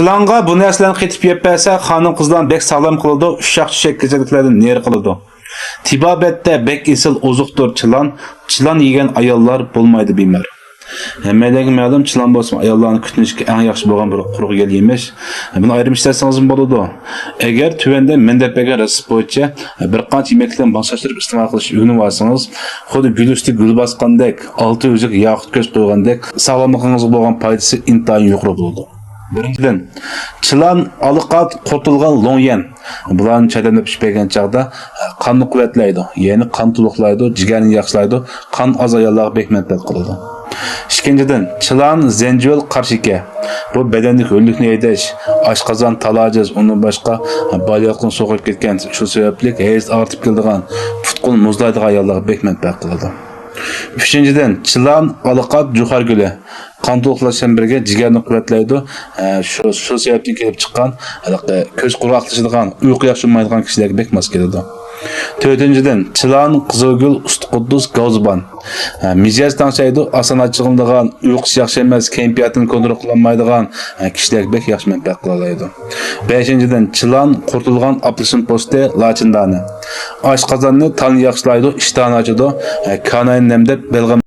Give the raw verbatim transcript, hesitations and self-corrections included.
چىلانغا بۇ نەرسىلەرنى قېتىپ يەپ بەرسە، خانىم-قىزلارنى بەك ساغلام قىلىدۇ، ئۇششاق-چۈششەك كېسەللىكلەردىن نېرى قىلىدۇ. تېبابەتتە بەك ئېسىل ئوزۇقتۇر چىلان، چىلان يېگەن ئاياللار بولمايدۇ بىمار. ھەممەيلەنگە مەلۇم، چىلان بولسىمۇ ئاياللارنى كۈتۈنۈشكە ئەڭ ياخشى بولغان بىر قۇرۇق يەل يېمىش. بۇنى ئايرىم ئىشلەتسىڭىزمۇ بولىدۇ. ئەگەر تۆۋەندە مەن دەپ بەرگەن رېتسېپ بويىچە بىر قانچە يېمەكلىكلەرنى ماسلاشتۇرۇپ ئىستېمال قىلىشنى ئۆگىنىۋالسىڭىز، خۇددى گۈل ئۈستىگە گۈل باسقاندەك، ئالتە ئۈزۈك ياقۇت كۆز قويغاندەك، ساغلاملىقىڭىزغا بولغان پايدىسى ئىنتايىن يۇقىرى بولىدۇ. بىرىنچىدىن، چىلان، ئالىقات، قۇرۇتۇلغان لوڭيەن. بۇلارنى چايداملاپ ئىچىپ بەرگەن چاغدا قاننى قۇۋۋەتلەيدۇ، يەنى قان تولۇقلايدۇ، جىگەرنى ياخشىلايدۇ، قان ئاز ئاياللارغا بەك مەنپەئەت قىلىدۇ. ئىككىنچىدىن، چىلان، زەنجىۋىل، قارىشېكەر. بۇ بەدەندىكى ھۆللۈكنى ھەيدەش، ئاشقازان، تالاجىز، ئۇندىن باشقا بالىياتقۇنى سوقۇپ كەتكەن، شۇ سەۋەبلىك ھەيز ئارتىپ كېلىدىغان، پۇت-قول مۇزلايدىغان ئاياللارغا بەك مەنپەئەت قىلىدۇ. ئۈچىنچىدىن، چىلان، ئالىقات، جۇخار گۈلى. قان تولۇقلاش بىلەن بىرگە جىگەرنى قۇۋۋەتلەيدۇ. ھە، شۇ، شۇ سەۋەبتىن كېلىپ چىققان ھېلىقى كۆز قۇرغاقلىشىدىغان، ئۇيقۇ ياخشى بولمايدىغان كىشىلەرگە بەك ماس كېلىدۇ. تۆتىنچىدىن، چىلان، قىزىلگۈل، ئۇستىقۇددۇس، گاۋزىبان. ھە، مىجەز تەڭشەيدۇ، ئاسان ئاچچىقلىنىدىغان، ئۇيقۇسى ياخشى ئەمەس، كەيپىياتىنى كونترول قىلالمايدىغان، ھە، كىشىلەرگە بەك ياخشى مەنپەئەت قىلالايدۇ. بەشىنچىدىن، چىلان، قۇرۇتۇلغان ئاپېلسىن پوستى، لاچىن دانە. ئاشقازاننى، تالنى ياخشىلايدۇ، ئىشتىھانى ئاچىدۇ، ھە، كاناينى نەمدەپ، بەلغەم